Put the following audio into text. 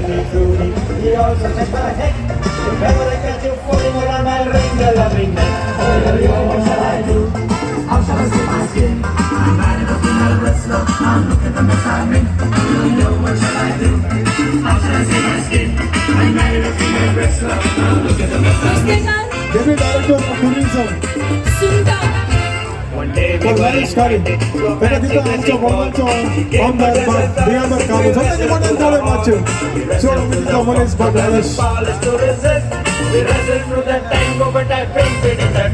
tutti frutti. He also said, "What the heck? If ever I catch you fooling around, I'll wring your loving neck. Oh, yo, yo, what shall I do? How shall I save my skin? I married a female wrestler. Now look at the mess I'm in. Yo, yo, what shall I do? How shall I save my skin? I married a female wrestler. Now look at the mess I'm in. नुस्तेकार Deputy Director of Tourism Sunta One day we for were Naresh Kari invited to a ताका fancy दिता आमचो dressing ball. मोलाचो She came आमदार dressed up Digambar Kamat सगळ्यांनी मोठ्यान टाळयो मारच्यो चड उमेद दिता मनीस बाब Naresh Powerless to resist. We wrestled through the tango, but I fainted in the